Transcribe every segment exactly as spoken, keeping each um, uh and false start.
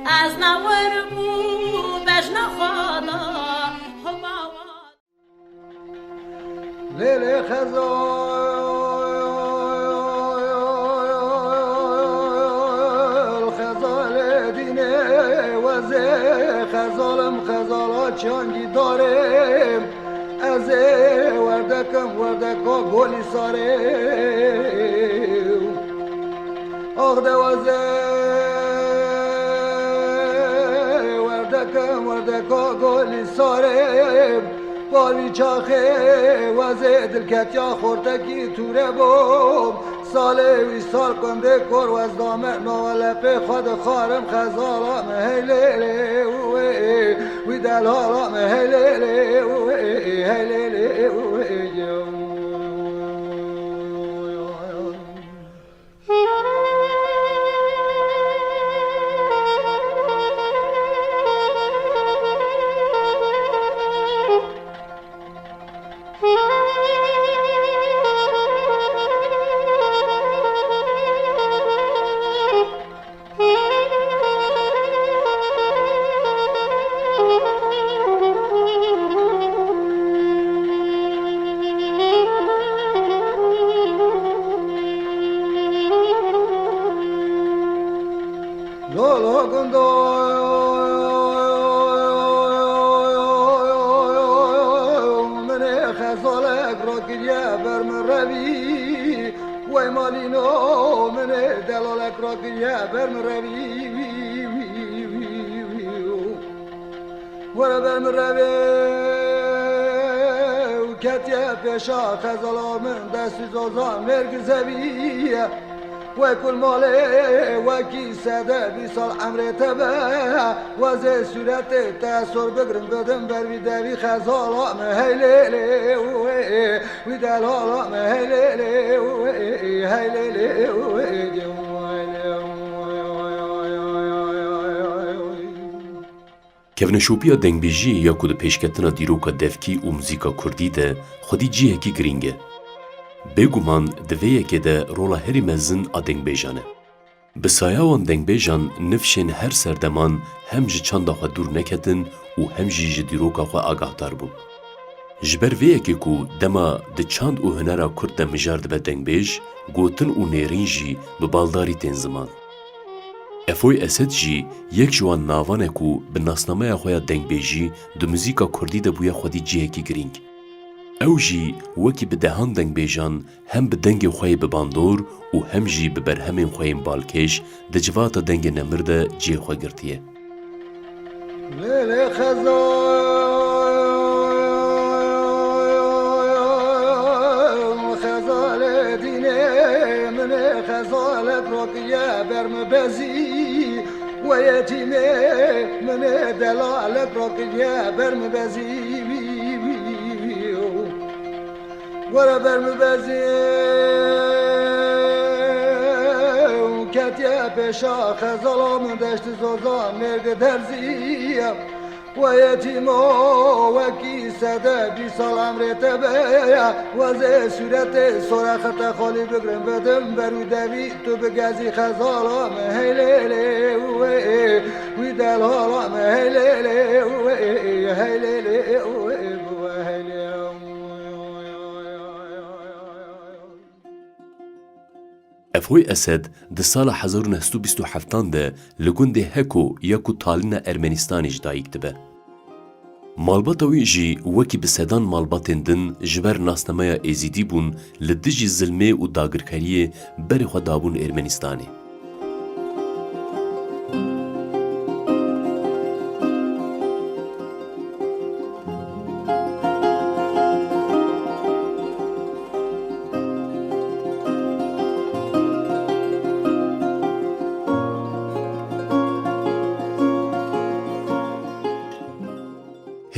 Ez ne wir bû bejna xwe da hema wa. Lê lê xezal, xezalê dînê wezê, xezalim xezala çangî darê. Ez ê werdekim, werdeka golî sarê. Ax de weze werdekim, werdeka golî sarê. Par vî çaxê wezê dilketiya xortekî tûre bûm. Salê wî sal kundê kor wez dame, nava lepê xwe dixwarim, xezala min hey lê lê wê, wî delala min hey lê lê wê, hey lê lê wê. Lolo gundo, minê xezalek rakiriye ber min revî. Wey malîno, minê delalek rakiriye ber min revî. Were ber min revê û ketiye pêşa xezala min, destî zozan mêrgi zevî ye. Wekul malê wekî sede bîst sal emrê te be. Wezê sûretê te sor bigrin bidim ber vî devî, xezala min hey lê lê wê, wî delala min hey lê lê wê, hey lê lê wê. Kevneşopiya dengbêjiyê ya ku di pêşketina dîroka devkî û muzîka kurdî de xwedî cihekî girîng e. Bêguman di vê yekê de rola herî mezin a dengbêjan e. Bi saya wan dengbêjan nifşên her serdeman hem ji çanda xwe dûr neketin û hem jî ji dîroka xwe agahdar bûn. Ji ber vê yekê ku dema di çand û hunera kurd de mijar dibe dengbêj, gotin û nêrîn jî bi baldarî tên ziman. Efoy Esed jî yek ji wan navan e ku bi nasnameya xwe ya dengbêjî di muzîka kurdî de bûye xwedî cihekî girîng. Ew jî wekî bi dehan dengbêjan hem bi dengê xwe yê bi bandor û hem jî bi berhemên xwe yên balkêş di civata dengê nemir de cihê xwe girtiye. Lê lê xezal, xezalê dînê min ê, xezalek rakiriye ber min bezî. We yetîmê min ê, delalek rakiriye ber min bezî. Were ber min bezî û ketiye pêşa xezala min, deştî zoza mêrgi derziye. We yetîmo wekî sede bîst sal emrê te be, wezê sûretê sore xirte xalî bigrin bidim ber wî devî, tu bigezî xezala min hey lê lê wê, wî delala min hey lê lê wê, hey lê lê wê, hey lê. Efoy Esed di sala hezar û neh sed û bîst û heftan de li gundê Heko ya ku talîna Ermenistanê ji dayik dibe. Malbata wî jî wekî bi sedan malbatên din ji ber nasnameya êzîdî bûn li dijî zilmê û dagirkeriyê berê xwe dabûn Ermenistanê.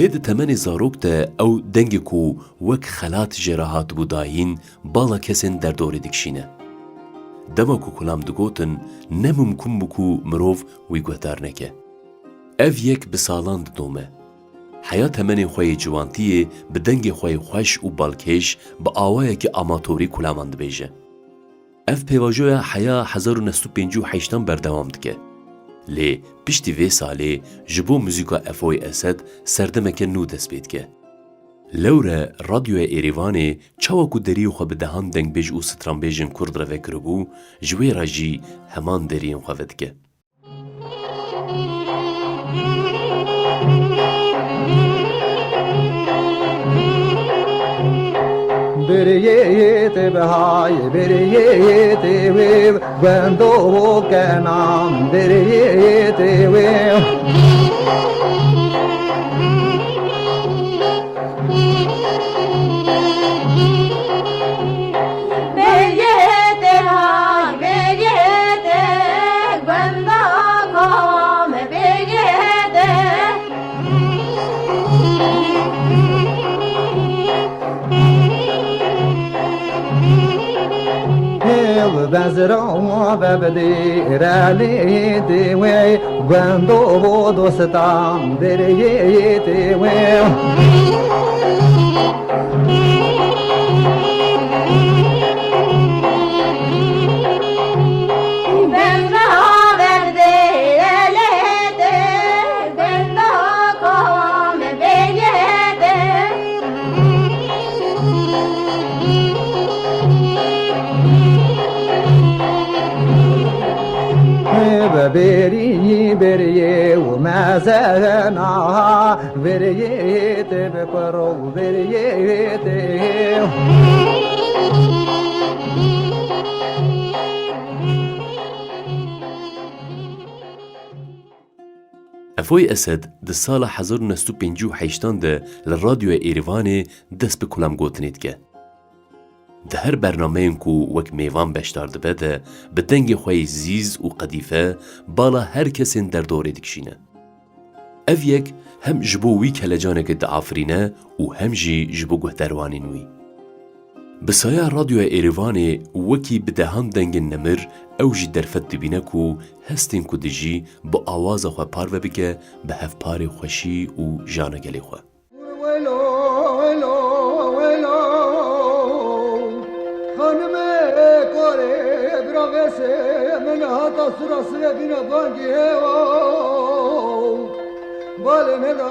Hê di temenê zarok de ew dengê ku wek xelat jê re hatibû dayîn, bala kesên derdorê dikişîne. Dema ku kulam digotin, ne mimkun bû ku mirov wî guhdar neke. Ev yek bi salan didome. Heya temenê xwe yê ciwantiyê bi dengê xwe yê xweş û balkêş bi awayekî amatorî kulaman dibêje. Ev pêvajoya heya hezar û neh sed û pêncî û heştan berdewam dike. Lê piştî vê salê ji bo muzîka Efoyê Esed serdemeke nû dest pê dike. Lewre Radyoya Êrîvanê çawa ku deriyê xwe bi dehan dengbêj û stranbêjên kurd re vekiribû, ji wê re jî heman deriyên xwe vedike. Biriyê tê bihay, biriyê tê wê, wendo kenan, biriyê tê wê. Hêl bezra ve bidê relê dê wê, guendo dostan derê dê wê. Bi bêrî bêriyê û mezena, bêriyê tê bi kur û bêriyê tê. Efoyê Esed di sala hezar û neh sed û pêncî û heştan de li Radyoya Êrîvanê dest bi kulamgotinê dike. Di her bernameyên ku wek mêvan beşdar dibe de bi dengê xwe yê zîz û qedîfe bala her kesên derdorê dikişîne. Ev yek hem ji bo wî kelecanekê diafirîne û hem jî ji bo guhdarwanên wî. Bi saya Radyoya Êrîvanê wekî bi dehan dengên nemir ew jî derfet dibîne ku hestên ku dijî bi awaza xwe parve bike bi hevparê xweşî û jana gelê xwe. Welo, welo, welo. Xanimê korê bira vêsê min hata sura sivê bîne bangî hêwa. Balê neda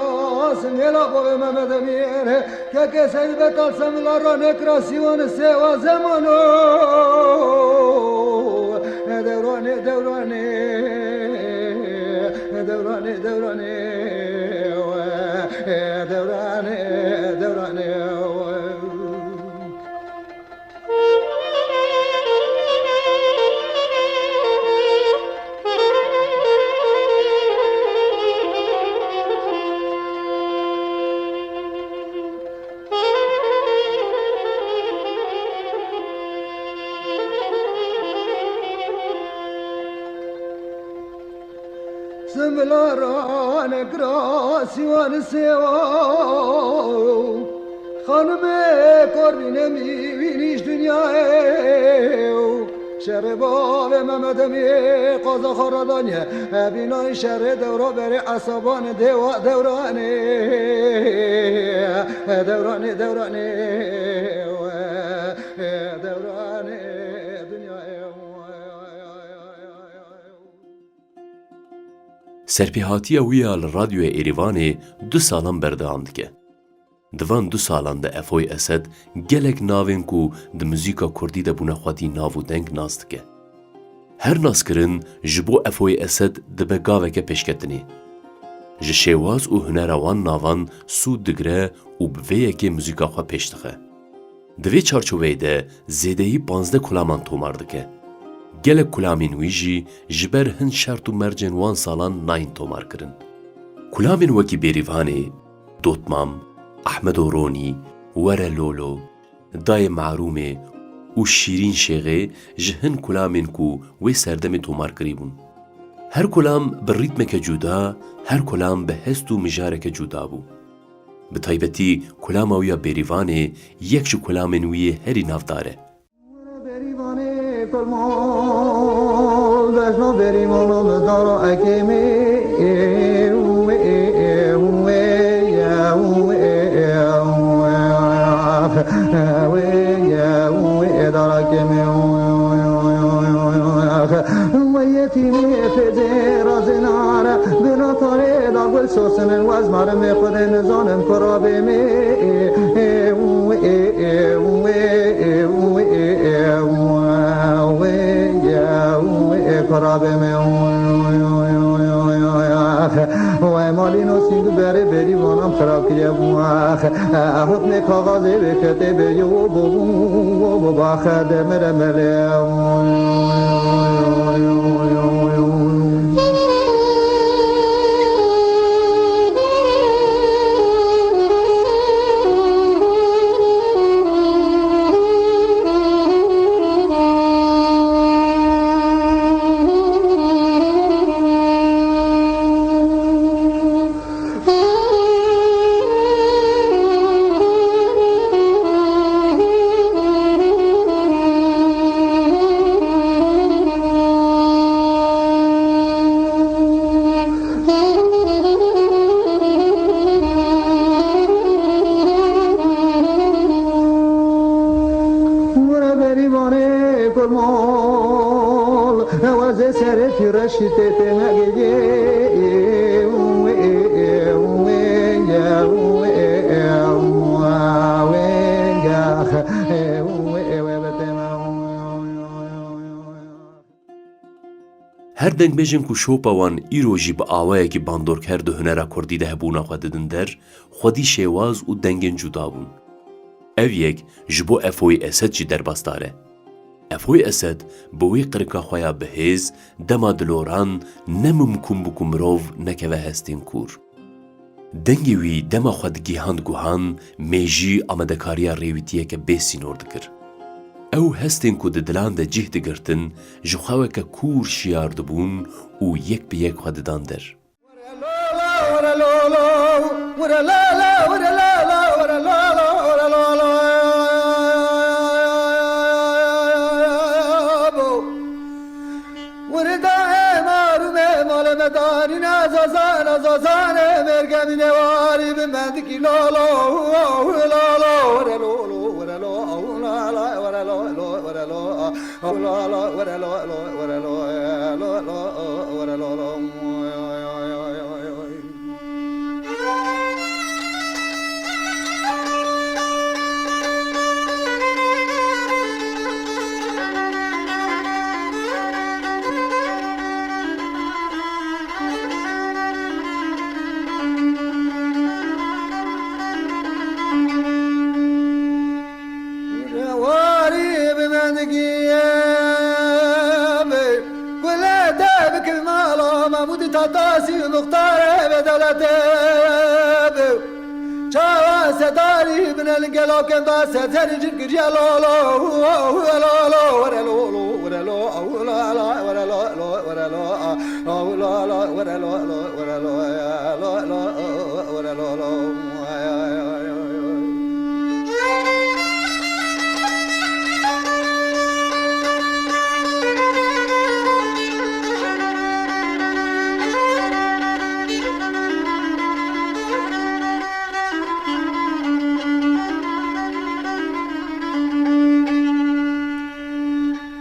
singêla bavê Mehmed Emîr. Keke Seyd Betal Semila ra nekira sîwan sêwa zemano. Dewranê, dewranê, dewranê, dewranê, dewranê, dewranê. Simbilara nekira sîwan sêwa. Xanimê kor bîne mî wî nîş dinyayê. Şerê bavê Mehmed Emî qaza xwe radaniye. Ebînayî şerê dewra berê esaban dêwa dewranê. Dewranê, dewranê, dewranê dinyayê. Serpêhatiya wî ya li Radyoya Êrîvanê du salan berdewam dike. Di van du salan de Efoyê Esed gelek navên ku di muzîka kurdî de bûne xwedî nav û deng nas dike. Her naskirin ji bo Efoyê Esed dibe gaveke pêşketinê. Ji şêwaz û hunera wan navan sûd digire û bi vê yekê muzîka xwe pêş dixe. Di vê çarçoveyê de zêdeyî panzdeh kulaman tomar dike. Gelek kulamên wî jî ji ber hin şert û mercên wan salan nayên tomarkirin. Kulamên wekî Bêrîvanê, Dotmam, Ehmedo Ronî, Were Lolo, Dayê Marûmê û Şîrîn Şêxê ji hin kulamên ku wê serdemê tomar kirîbûn. Her kulam bi rîtmeke cuda, her kulam bi hest û mijareke cuda bû. Bi taybetî kulama wî ya Bêrîvanê yek ji kulamên wî yê herî navdar e. Bêrîvanê kulmol, dejna Bêrîvana min dara ekê me. Dara ekê me. Wê yetîmê Fêzê razê nare, bina tarê da gul sosinin wez marim ê xudê nizanim kurabê me. Kurabê me. Wê malî nosî du berê berî vanam xirab kiriye bû. Hukmê kaxazê vê ketê bê yo bo bo bo baxe demire melê. Were berîvanê kurmol, ew ez ê serê fîreşî tê tê negeyê. Her dengbêjên ku şopa wan îro jî bi awayekî bandorker di hunera kurdî de hebûna xwe didin der, xwedî şêwaz û dengên cuda bûn. Ev yek ji bo Efoyê Esed jî derbasdar e. Efoyê Esed bi wê qirika xwe ya bi hêz, dema diloran, ne mimkûn bû ku mirov nekeve hestên kûr. Dengê wî dema xwe digihand guhan, mêjî amadekariya rêwîtiyeke bê sînor dikir. Ew hestên ku di dilan de cih digirtin, ji xwe weke kûr şiyar dibûn û yek bi yek xwe didan der. Wirda ê mar û mê malê me danîne, zazan, zazanê mêrgemînê warî bi mendikî lolo, lolo, were lolo, were lo, lala, were lo, lo, were lo, lala, were lo, lo, were lo, lo, lo, were lo, lo. Warî bi mendikî ye bi, gulê te bikir mala Memûdî Tatasî muxtarê bedewletê bi. Çawa sedarî bine li gelakên da sezer cin kiriye lo, lo, lo, lo, were lo, lo, were lo, lo, lo, were lo, lo, were lo, lo, lo, were lo, lo, lo, were lo, lo, were lo, lo, lo, were lo, lo.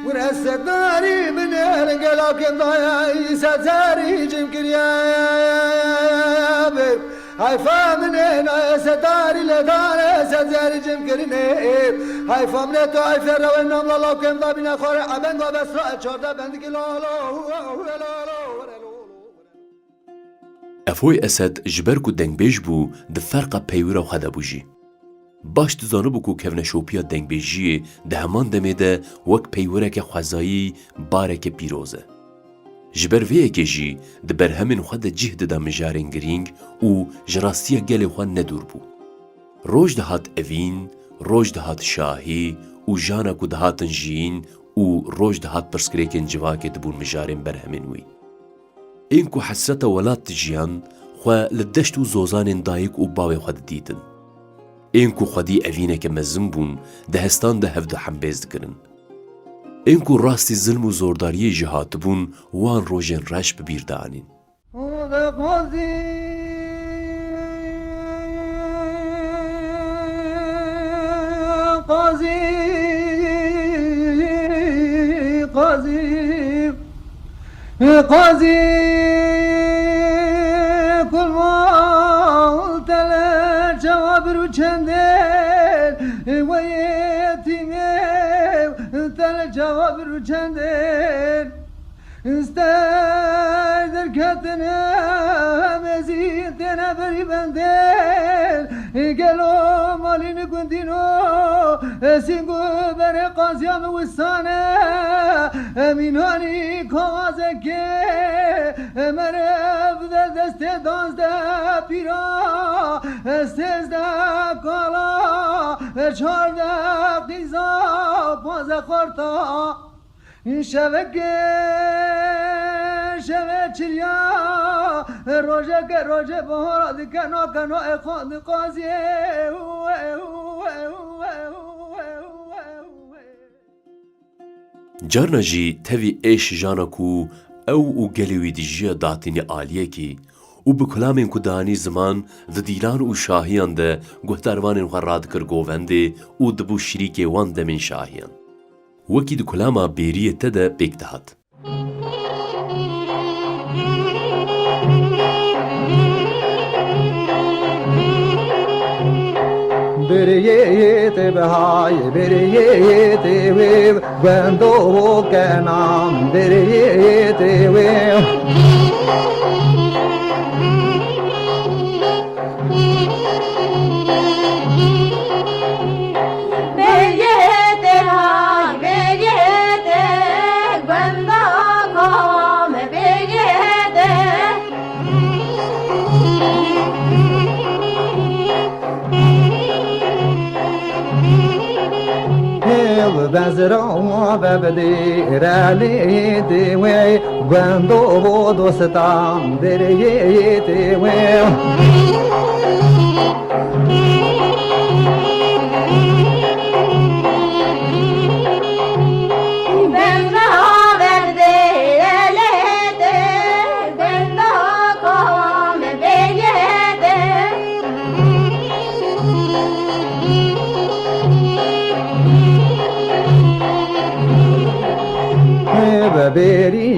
Were sedarî binêrin gelakên dayayî sezerî cim kiriye bi. Heyfa min ê nayê sedarî lê dane sezerî cim kirinê. Heyfa min ê tu heyfê rewên namla lawkên da bîne xwarê ebeng wa besra e çardeh bendikî la la hu hu la la were lo lo. Efoyê Esed ji ber ku dengbêj bû, di ferqa peywira xwe de bû jî. Baş dizanibû ku kevneşopiya dengbêjiyê di heman demê de wek peywireke xwezayî bareke pîroz e. Ji ber vê yekê jî di berhemên xwe de cih dida mijarên girîng û ji rastiya gelê xwe ne dûr bû. Roj dihat evîn, roj dihat şahî û jana ku dihatin jiyîn û roj dihat pirsgirêkên civakê dibûn mijarên berhemên wî. Ên ku hesreta welat dijiyan, xwe li deşt û zozanên dayik û bavê xwe didîtin. Ên ku xwedî evîneke mezin bûn, di hestan de hevdu hembêz dikirin. Ên ku rastî zilm û zordariyê jî hatibûn, wan rojên reş bi bîr dianîn. Qazî, qazî, qazî. Qazî kulmal tele çawa bir û çendên, we yetîmê tele çawa bir û çendên. Stey derketine mêzî têne berî bendên. Gelo malî ni gundîno, sîngo berê qaziya min wisane. Mînanî kawazekê, merev de destê danzde pîra, sêzde kala, çarde qîza, panze xorta. Şevekê şevê çiliya, rojeke rojê bahara dike nakeno ê xwe diqaziyê. Carna jî tevî êş jana ku ew û gelê wî dijiya datînî aliyekî û bi kulamên ku danî ziman di dîlan û şahiyan de guhdarvanên xwe radikir govendê û dibû şirîkê wan demên şahiyan. Wekî di kulama bêriyê te de pêk dihat. Beriyê tê bihay, beriyê tê wê, wendo kenan, beriyê tê wê. Hêl bezra ve bidê relê dê wê, wendo bo dostan derê dê wê. Bi bêrî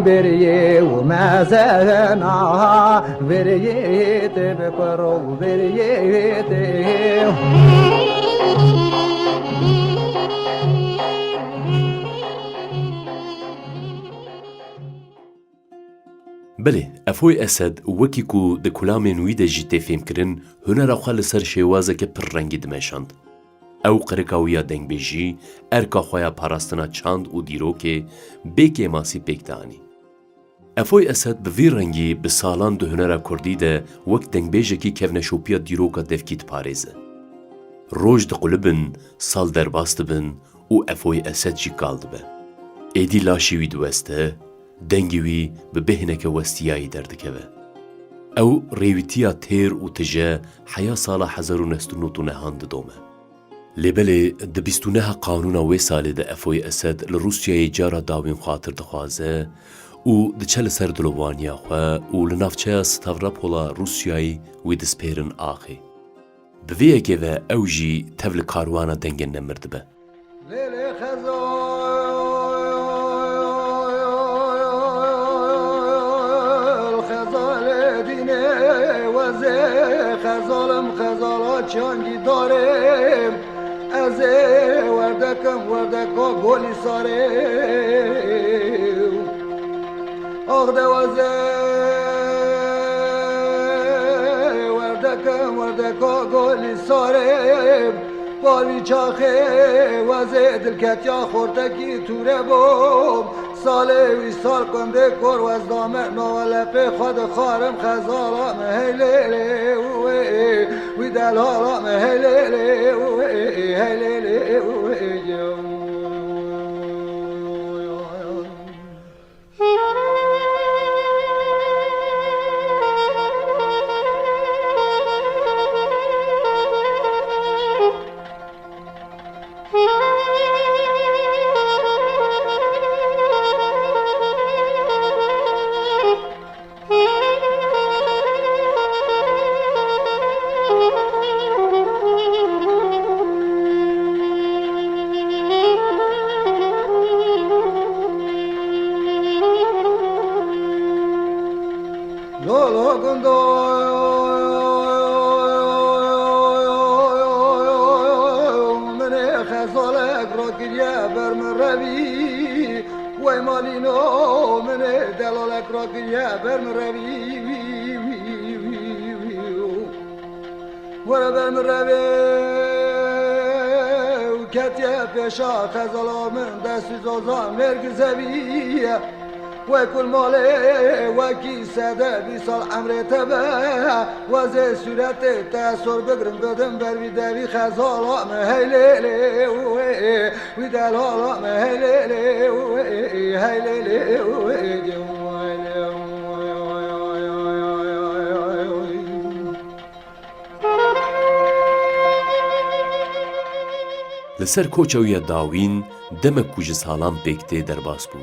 bêriyê û mezena, bêriyê tê bi kur û bêriyê tê. Belê, Efoy Esed, wekî ku di kulamên wî de jî tê fêmkirin, hunera xwe li ser şêwazeke pir rengî dimeşand. Ew qirika wî ya dengbêjî, erka xwe ya parastina çand û dîrokê bê kêmasî pêk dianî. Efoy Esed bi vî rengî bi salan di hunera kurdî de wek dengbêjekî kevneşopiya dîroka devkî diparêze. Roj diqulibin, sal derbas dibin û Efoy Esed jî kal dibe. Êdî laşê wî diweste, dengê wî bi bêhneke westiyayî derdikeve. Ew rêwîtiya têr û tije heya sala hezar û neh sed û nod û nehan didome. Lê belê di bîst û neha Qanûna wê salê de Efoy Esed li Rûsyayê cara dawîn xatir dixwaze û diçe li ser dilovaniya xwe û li navçeya Stavropola Rûsyayê wî dispêrin axê. Bi vê yekê ve ew jî tev li karwana dengên nemir dibe. Lêlê xezal, xezalê dînê wezê, xezalim xezala çangî darê. Ez ê werdekim werdeka golî sarê. Ax de wezê werdekim werdeka golî sarê. Par vî çaxê wezê dilketiya xortekî tûre bû. Salê wî sal qundê kor wez dame nava lepê xwe dixwarim xezala me hey lê lê wê. Wî delala me hey lê lê wê, hey lê lê wê. Gundo min ê xezalek rakiriye ber min revî. Wey malîno min ê delalek rakiriye ber min revî. Were ber min revê û ketiye pêşa xezala min dest û zoza mêrg zevî. Wekul malê wekî sede vî sal emrê te be. Wezê sûretê te sor bigrim bidim ber vî devî xezala min hey lê lê wê. Wî delala min hey lê lê wê. Hey lê lê wê. Li ser koça wî ya dawîn demek ku ji salan pêk tê derbas bû.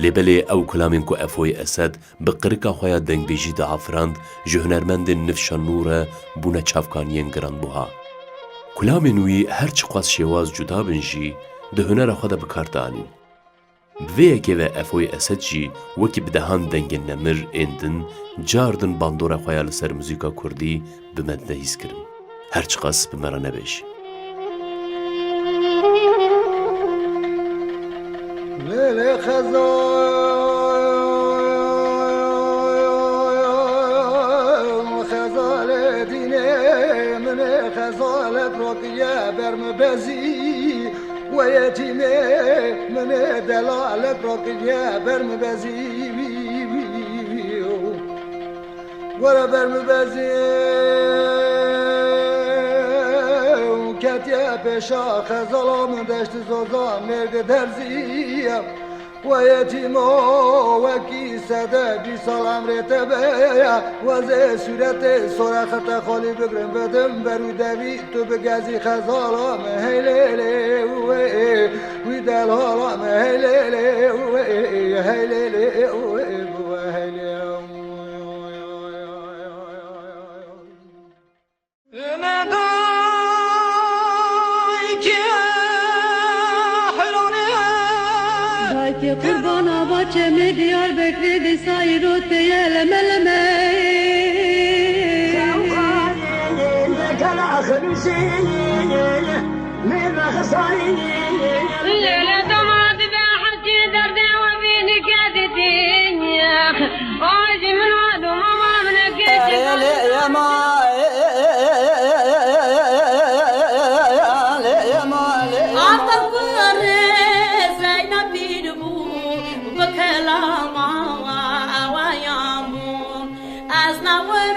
Lê belê ew kulamên ku Efoyê Esed bi qirika xwe ya dengbêjî diafirand, ji hunermendên nifşa nû re bûne çavkaniyên giranbuha. Kulamên wî her çiqas şêwaz cuda bin jî, di hunera xwe de bi kar dianîn. Bi vê yekê ve Efoyê Esed jî wekî bi dehan dengên nemir ên din, cardin bandora xwe ya li ser muzîka kurdî bi me dide hîs kirin. Her çiqas bi me re nebe jî. Lê lê xezal, xezalê dînê min ê xezalek rakiriye ber min bezî. We yetîmê min ê delalek rakiriye ber min bezî. Were ber min bezî û ketiye pêşa xezala min deşt zoza mêrg derziye. We yetîmo wekî sede bîst sal emrê te be. Wezê sûretê sore xirte xalî bigrim bidim ber û devî tu bigezî xezala min hey lê lê wê. Wî delala min hey lê lê wê. Hey lê lê wê. Hey lê wê. Dayke qurbana baçemê Diyarbekirê dîsa îro teye leme leme. Lele dama dibe herkî derdê we bînike didî. Ay jî min we doma ma min eke. Erê lê yema, lê yema, lê yema. Aqil kurê Zeynep pîr bû, bi kelama wa awa ya bû. Ez na wir